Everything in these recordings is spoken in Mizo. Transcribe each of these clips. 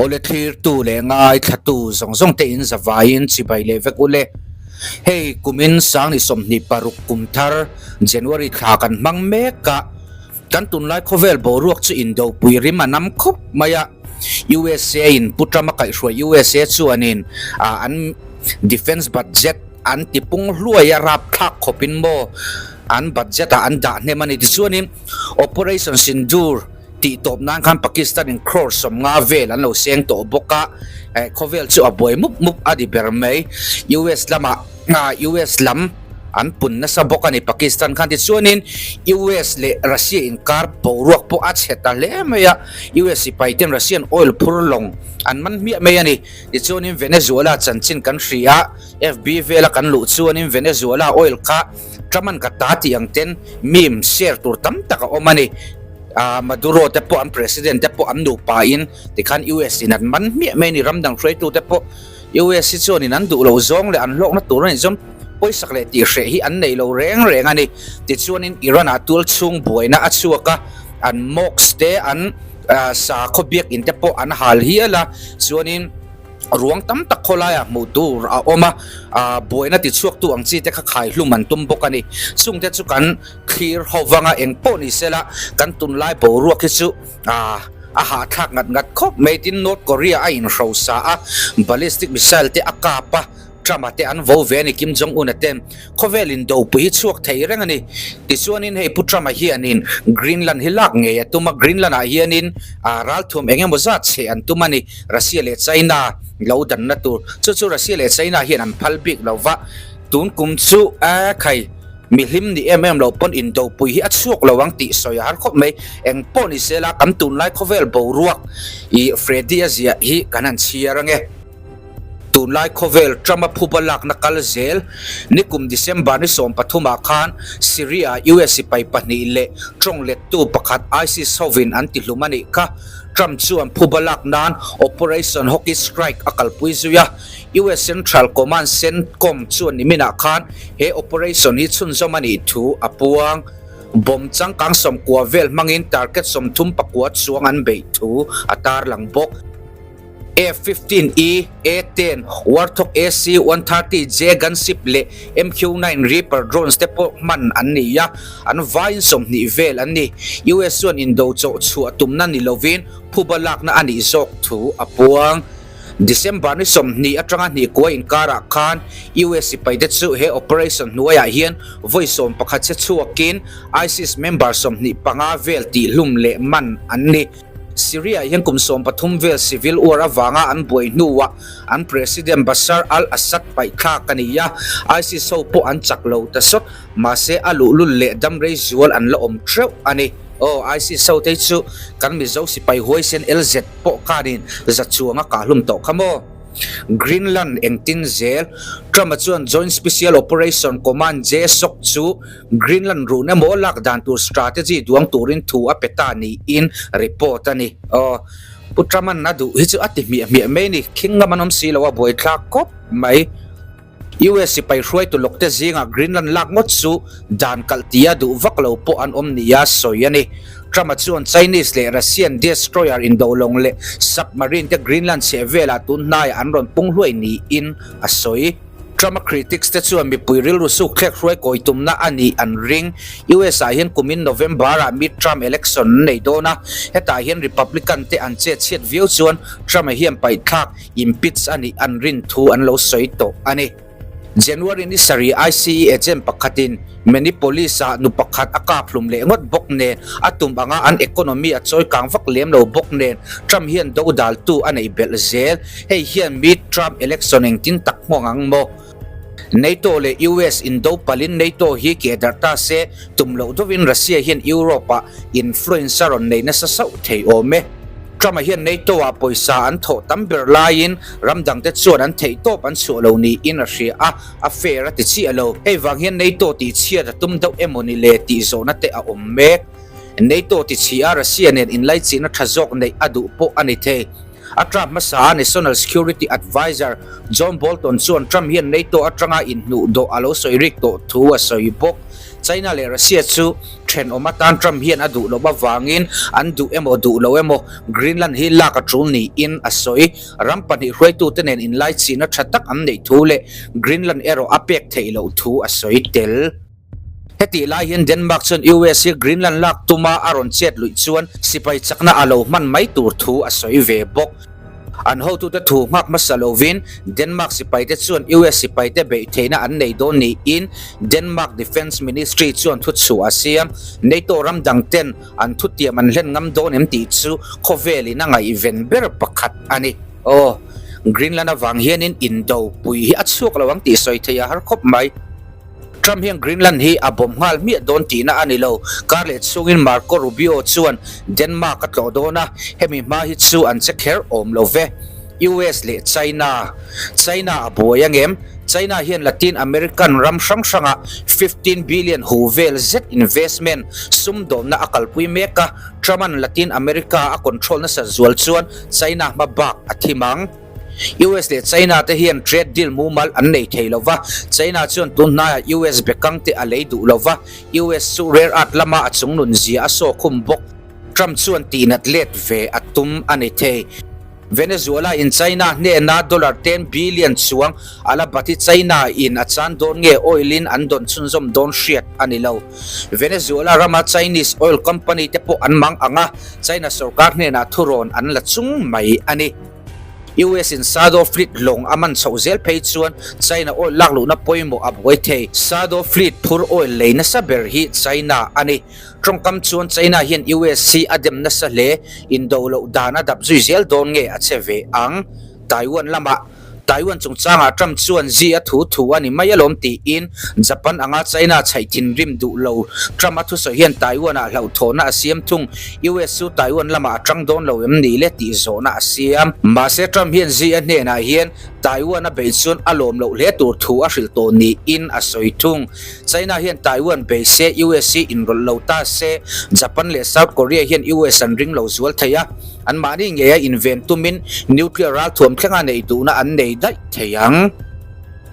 Awle thlirtu leh ngaithlatu zawng zawng te in zavaiin chibai leh vek ule. Hei kumin Sangni 26 kum thar January thla kan hmang mek a, kan tunlai khawvel boruak chu indopui rim a nam khawp mai a. USA in Pu Trump a kaihhruai USA chuanin an defence budget an ti pung hluai a rapthlak khawpin maw an budget ah an dah hnem a ni. Tichuanin Operation Sindoor tih tawp nan khan Pakistan in crore 50 vel an lo seng tawh bawk a, khawvel chu a buai mup mup a ni ber mai. US lamah US lam an pun nasa bawk a ni Pakistan khan. Tichuanin US leh Russia inkar boruak pawh a chhe ta hle mai a, US sipai ten Russian oil phur lawng an man hmiah mai a ni. Tichuanin Venezuela chanchin kan hria a, FB vela kan luh chuanin Venezuela oil kha Trump-an ka ta tih ang ten meme share tur tam tak a awm a ni. Maduro te pawh an president te pawh an nupa in tikhan US in an man hmiah mai a ni. Ram dang hruaitu te pawh US hi chuanin an duh lo zawng leh an hlawkna tur a nih chuan pawisak leh tih hreh hi an nei lo reng reng a ni. Tichuanin Iran ah tual chhung buaina a chhuak a, an mosque te an sakhaw biakin te pawh an hal hial a, chuanin ruang tam tak khawlaiah hmuh tur a awm a, buaina tichhuaktu ang chi te kha khai hlum an tum bawk a ni. Chungte chu kan thlir ho vanga eng pawh ni sela kan tunlai boruak hi chu a hahthlak ngat ngat khawp mai. Tin, North Korea a inhrosa a, ballistic missile te a kap a, Trump-a te an vo ve a ni, Kim Jong-un-a ten khawvel indopui hi chhuak thei reng a ni. Tichuanin hei Pu Trump-a hianin Greenland hi lak ngei a tum a, Greenland-ah hianin ralthuam eng emaw zat chhe an tum a ni, Russia leh China lo danna tur. Chu chu Russia leh China hian an phal bik lo va, tun kum chu a khai mi hlim ni em em lo pawn indopui hi a chhuak lo ang tih sawi a har khawp mai. Eng pawh ni sela kan tunlai khawvel boruak i Freddy-a ziah hi kan han chhiar ange. Tunlai khawvel Trump-a phuba lakna kal zel nikum December ni 13 ah khan Syria US sipai pahnih leh tawng lettu pakhat ISIS hovin an tihlum a nih kha. Trump chuan phuba lak nan Operation Hockey Strike a kalpui zui a, US Central Command, CENTCOM, chuan niminah khan he operation hi chhunzawm a nih thu a puang. Bomb changkang 90 vel hmangin target 39 chuang an beih thu a tarlang bawk. F-15E, A-10, Warthog AC-130J gunship leh MQ-9 Reaper drones te pawh hman an ni a, an vaiin 20 vel an ni. US chuan indo chawh chhuah tumna ni lovin phuba lakna a nih zawk thu a puang. December ni 20 atanga hnih kua inkarah khan US sipaite chu he operation hnuaiah hian vawi 11 che chhuakin ISIS member 25 vel tihhlum leh man an ni. Syria hian kum 13 vel civil war avanga an buai hnuah an President Bashar al-Assad paihthlak a ni a, ISIS ho pawh an chak lo ta sawt, mahse a luhlul leh damrei zual an la awm theuh a ni. Aw, ISIS ho te chu kan Mizo sipai huaisen LZ pawh khanin za chuang a kah hlum tawh kha maw? Greenland engtin zel? Trump-a chuan Joint Special Operation Command, JSOC, chu Greenland run emaw lak dan tur strategy duang turin thu a pe ta niin report a ni. Aw, Pu Trump-a'n a duh hi chu a ti hmiah hmiah mai a ni. Khing ngam an awm si lo a, buaithlak khawp mai. US sipai hruaitu lawkte zingah Greenland lak ngawt chu dan kalh tia duh vak lo pawh an awm nia sawi a ni. Trump-a chuan Chinese leh Russian destroyer indolawng leh submarine te Greenland chheh velah tun hnaiah an rawn pung hluai niin a sawi. Trump-a critics te chuan mipui rilru suk thlek hruai kawi tumna a nih an ring. US ah hian kumin November ah mid-term election an nei dawn a, hetah hian Republican te an chet chhiat viau chuan Trump-a hian paihthlak impeach a nih an rin thu an lo sawi tawh a ni. January ni sarih ICE agent pakhatin Minneapolis ah nu pakhat a kap hlum leh ngawt bawk nen, a tum anga an economy a chawi kang vak lem lo bawk nen, Trump hian dodaltu a neih belh zel. Hei hian mid-term election engtin tak hmawng ang maw? NATO leh US indo palin NATO hi keh darh ta se, tum loh deuhin Russia hian Europe-ah influence a rawn nei nasa sauh thei awm e. Trump-a hian NATO-ah pawisa an thawh tam ber laiin ram dangte chuan an theihtawp an chhuah lo niin a hria a, a fair a ti chiah lo. Hei vang hian NATO tih chhiat a tum deuh emaw ni le tih zawhna te a awm mek. NATO ti chhi a Russia nen inlaichihna tha zawk neih a duh pawh a ni thei. A Trump hmasa a National Security Adviser John Bolton chuan Trump hian NATO atanga inhnuh dawh a lo sawi rik tawh thu a sawi bawk. China leh Russia chu thenawm atan Trump hian a duh loh avangin an duh emaw duh lo emaw Greenland hi lak a tul niin a sawi. Ram pahnih hruaitute nen inlaichihna tha tak an neih thu leh Greenland erawh a pek theih loh thu a sawi tel. Hetih lai hian Denmark chuan US hi Greenland lak tuma a rawn chet luih chuan sipai chakna a lo hman mai tur thu a sawi ve bawk. An hotute thu nghak hmasa lovin Denmark sipaite chuan US sipaite beih theihna an nei dawn niin Denmark Defence Ministry chuan thuchhuah a siam. NATO ram dangten an thutiam an hlen ngam dawn em tih chu khawvelin a ngaihven ber pakhat a ni. Aw, Greenland avang hianin indo pui hi a chhuak lo ang tih sawi theih a har khawp mai. Trump hian Greenland hi a bawm nghal hmiah dawn tihna a ni lo. Kar leh chhungin Marco Rubio chuan Denmark a tlawh dawn a, hemi hma hi chu an che kher awm lo ve. US leh China China a buai angem? China hian Latin American ram hrang hrangah 15 billion hu vel zet investment sumdawnna a kalpui mek a, Trump-a'n Latin America a control nasa zual chuan China hma bak a thim ang. US leh China te hian trade deal mumal an nei thei lo va, China chuan tun hnaiah US bekang te a lei duh lo va, US chu rare earth lama a chungnun zia a saw khum bawk. Trump chuan tihnat let ve a tum a ni thei. Venezuela in China hnena dollar 10 billion chuang a la bat hi China in a chan dawn nge oil in an dawn chhunzawm dawn hriat a ni lo. Venezuela rama Chinese oil company te pawh an mang ang a, China sorkar hnenah thurawn an la chung mai a ni. US in Sado Fleet lawng a man chhoh zel phei chuan China oil lak luhna pawimawh a buai thei. Sado Fleet phur oil lei nasa ber hi China a ni. Tawngkam chuan China hian US hi a dem nasa hle, indo loh dan a dap zui zel dawn nge a che ve ang. Taiwan lamah Taiwan chungchangah Trump chuan zi a thu thu a ni mai alawm tiin Japan anga China chhaih thinrim duh lo. Trump a thusawi hian Taiwan-ah hlauhthawhna a siam thung. US chu Taiwan lamah a tang dawn lo em ni le tih zawhna a siam. Mahse Trump hian zi a hnenah hian Taiwan a beih chuan a lawm loh hle tur thu a hrilh tawh niin a sawi thung. China hian Taiwan bei se US hi inrawlh lo ta se Japan leh South Korea hian US an ring lo zual thei a. Anmahni ngeia inven tumin nuclear ralthuam thlenga neih duhna an nei daih thei ang.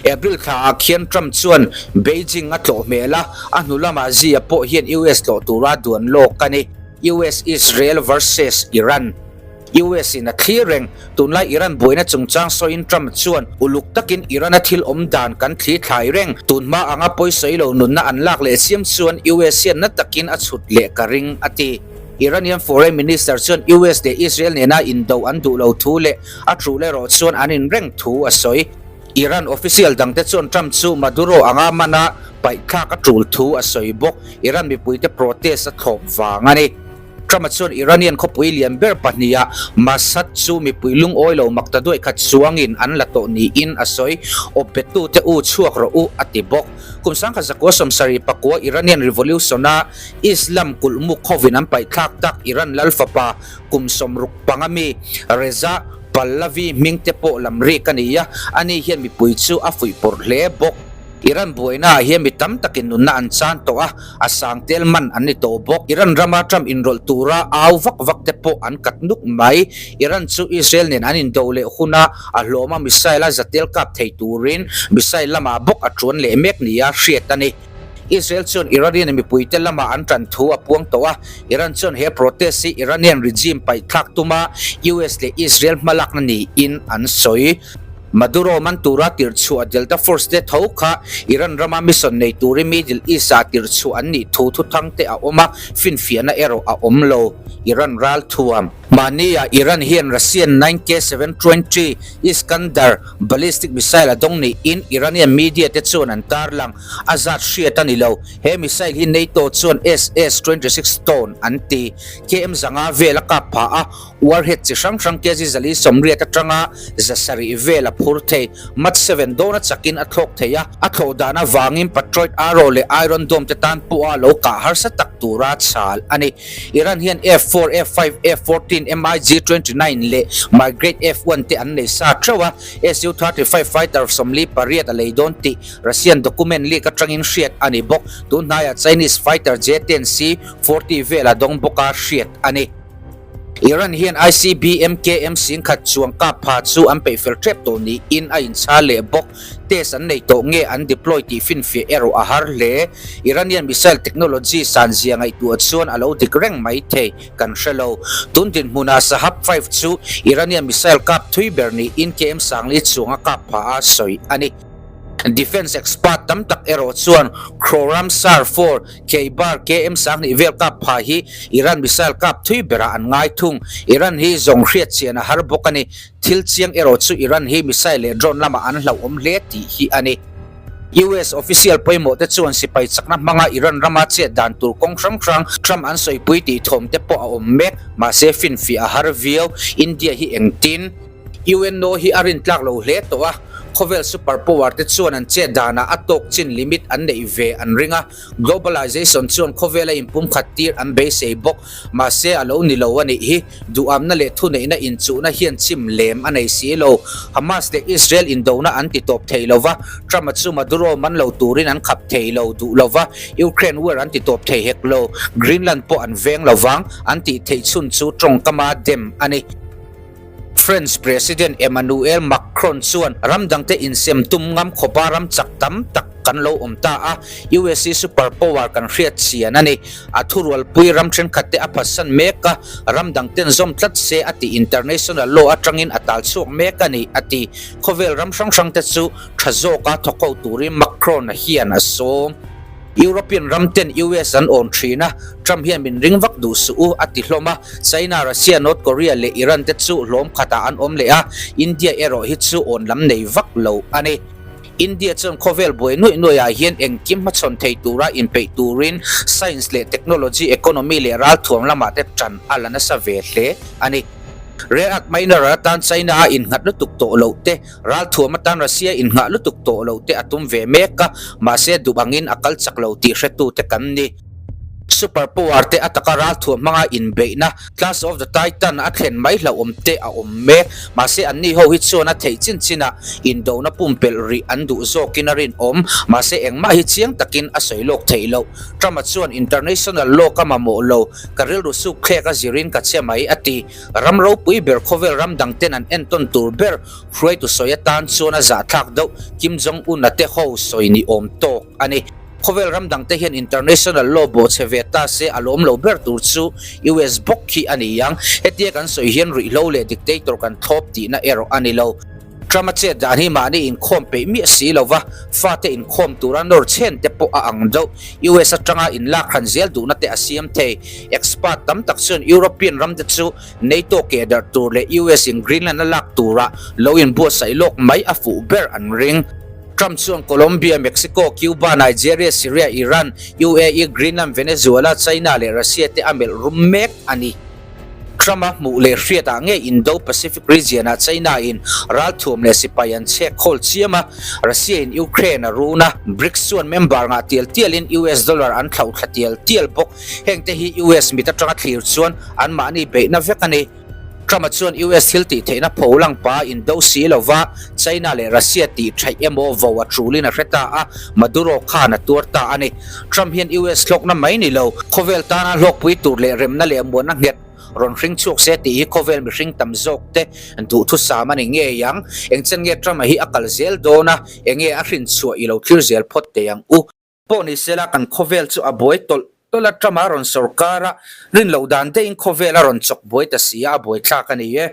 April thlaah khian Trump chuan Beijing a tlawh hmel a, a hnu lamah Xi-a pawh hian US tlawh tura duan lawk a ni. US-Israel versus Iran US in a thlir reng. Tunlai Iran buaina chungchang sawiin Trump chuan uluk takin Iran-a thil awm dan kan thli thlai reng. Tunhma anga pawisawi lo nunna an lak leh chiam chuan US hian na takin a chhut leh ka ring, a ti. Iranian Foreign Minister chuan US leh Israel nena indo an duh lo thu leh a truh leh erawh chuan an inreng thu a sawi. Iran official dangte chuan Trump chu Maduro anga mana paihthlak a tul thu a sawi bawk. Iran mipuite protest a thlawp vang a ni. Trump-a chuan Iranian khawpui lian ber pahniha Mashhad chu mipui lungawi lo mak ta duai khat chuangin an la tawh niin a sawi. Awpbettute u chhuak rawh u a ti bawk. Kum 1974 Iranian Revolution-a Islam kulhmuk hovin an paihthlak tak Iran lal fapa kum 65 mi Reza Pahlavi hming te pawh lam rik a ni a, ani hian mipui chu a fuihpawrh hle bawk. Iran buainaah hian mi tam takin nunna an chan tawh a, a sang tel man an ni tawh bawk. Iran rama Trump inrawlh tura au vak vak te pawh an kat nuk mai. Iran chu Israel nen an indo leh huna a hlawma missile a zatel kap thei turin missile lamah bawk a tuan leh mek nia hriat a ni. Israel chuan Iranian mipuite lamah an tan thu a puang tawh a, Iran chuan he protest hi Iranian regime paihthlak tuma US leh Israel hmalakna niin an sawi. Maduro man tura tirhchhuah Delta Force te tho kha Iran rama mission nei turin Middle East-ah tirhchhuah an nih thu thuthang te a awm a, finfiahna erawh a awm lo. Iran ralthuam. Mahnia Iran hian Russian 9K720 Iskander ballistic missile a dawng niin Iranian media te chuan an tarlang. A zat hriat a ni lo. He missile hi NATO chuan SS-26 Stone an ti. KM zanga vel a kap pha a, warhead chi hrang hrang kg 480 atanga 700 vel a phur thei. Mach 7 dawn a chakin a thlawk thei a, a thlawh dan avangin Patriot Arrow leh Iron Dome te tan pawha lo kah harsa tak tura chhal a ni. Iran hian F-4, F-5, F-14, MiG-29 leh Migrate F-1 te an nei sa theuh a, Su-35 fighter 48 a lei dawn tih Russian document leak atangin hriat a ni bawk. Tun hnaiah Chinese fighter J-10 C-40 vel a dawng bawk a hriat a ni. Iran hian ICBM KM 10,000 chuang kap pha chu an peih fel tep tawh niin a inchhal leh bawk. Test an nei tawh nge an deploy tih finfiah erawh a har hle. Iranian missile technology san zia ngaihtuah chuan a lo dik reng mai thei kan hre lo. Tun dinhmunah Shahab 5 chu Iranian missile kap thui ber niin KM 40 chuang a kap pha a sawi a ni. Defence expert tam tak erawh chuan Khorramshahr 4, Kheibar KM 20 vel kap pha hi Iran missile kap thui berah an ngai thung. Iran hi zawng hriat chian a har bawk a ni. Thil chiang erawh chu Iran hi missile leh drone lamah an hlauhawm hle tih hi a ni. US official pawimawh te chuan sipai chakna hmanga Iran rama chet dan tur kawng hrang hrang Trump an sawipui tih thawm te pawh a awm mek. Mahse finfiah a har viau. India hi engtin? UNO hi a rintlak lo hle tawh a, khawvel super power te chuan an chet danah a tawk chin limit an neih ve an ring a, globalization chuan khawvela inpumkhat tir an beisei bawk. Mahse a lo ni lo a nih hi, duhamna leh thuneihna inchuhna hian chim lem a nei si lo. Hamas leh Israel indona an ti tawp thei lo va, Trump-a chu Maduro man lo turin an khap thei lo duh lo va, Ukraine war an ti tawp thei hek lo, Greenland pawh an veng lo vang, an tih theih chhun chu tawngkama dem a ni. French President Emmanuel Macron chuan ram dangte insem tum ngam khawpa ram chak tam tak kan lo awm ta a, USA super power kan hriat chian a ni. A thurualpui ram thenkhatte a phatsan mek a, ram dangten zawm tlat se a ti international law atangin a tal chhuak mek a ni, a ti. Khawvel ram hrang hrangte chu tha zawka thawk ho turin Macron-a hian a sawm. European ram ten US an awn thin a, Trump hian min ring vak duh suh u a ti hlawm a, China, Russia, North Korea leh Iran te chu hlawm khatah an awm leh a, India erawh hi chu awn lam nei vak lo a ni. India chuan khawvel buai nuaih nuaih ah hian engkim hmachhawn thei tura inpeih turin science leh technology, economy leh ralthuam lamah te tan a la nasa ve hle a ni. Rare earth mineral atan China a innghat lutuk tawh loh te, Ralthuam atan Russia inngah lutuk tawh lo te a tum ve mek a, mahse duh angin a kal chak lo tih hretute kan ni. Super power te a taka ralthuam hmanga inbeihna, Clash of the Titan a thlen mai hlauhawm te a awm mek. Mahse anni ho hi chuan a theih chin chinah indona pumpelh rih an duh zawkin a rinawm. Mahse engmah hi chiang takin a sawi lawk theih loh. Trump-a chuan international law ka mamawh lo, ka rilru suk thlek a zirin ka che mai a ti. Ram ropui ber khawvel ram dang ten an entawn tur ber hruaitu sawi atan chuan a zahthlak deuh Kim Jong Un a te ho sawi ni awm tawk a ni. Khawvel ram dang te hian international law bawh chhe ve ta se a lawm lo ber tur chu US bawk khi a ni ang. Hetia kan sawi hian ruihhlo leh dictator kan thlawp tihna erawh a ni lo. Trump a chet dan hi mahni inkhawm peih miah si lo va, fate inkhawm tura nawr chhen te pawh a ang deuh. US atanga inlak hran zel duhna te a siam thei. Expert tam tak chuan European ram te chu NATO keh darh tur leh US in Greenland a lak tura lo inbuatsaih lawk mai a fuh ber an ring. Trump chuan Colombia, Mexico, Cuba, Nigeria, Syria, Iran, UAE, Greenland, Venezuela, China leh Russia te a melh rum mek a ni. Trump-a hmuh leh hriatah nge Indo-Pacific region-ah China-in ralthuam leh sipai an chhek khawl chiam a, Russia-in Ukraine a run a, BRICS chuan member ngah tial tialin US dollar an thlauh thla tial tial bawk. Hengte hi US mit atanga thlir chuan anmahni beihna vek a ni. Trump-a chuan US thil tih theihna pholang pa indo si lova China leh Russia tih theih emaw vo a tulin a hre ta a, Maduro khan a tuar ta a ni. Trump hian US hlawkna mai ni lo, khawvel tana hlawkpui tur leh remna leh muanna nghet rawn hring chhuak se tih hi khawvel mihring tam zawk te duhthusam a ni ngei ang. Engchen nge Trump-a hi a kal zel dawn a, enge a hrin chhuah i lo thlir zel phawt teh ang u. Pawh ni sela kan khawvel chu a buai tawlh tawlh a, Trump-a rawn sawrkar a, rin loh dan deuhin khawvel a rawn chawk buai ta si a, a buaithlak a ni e.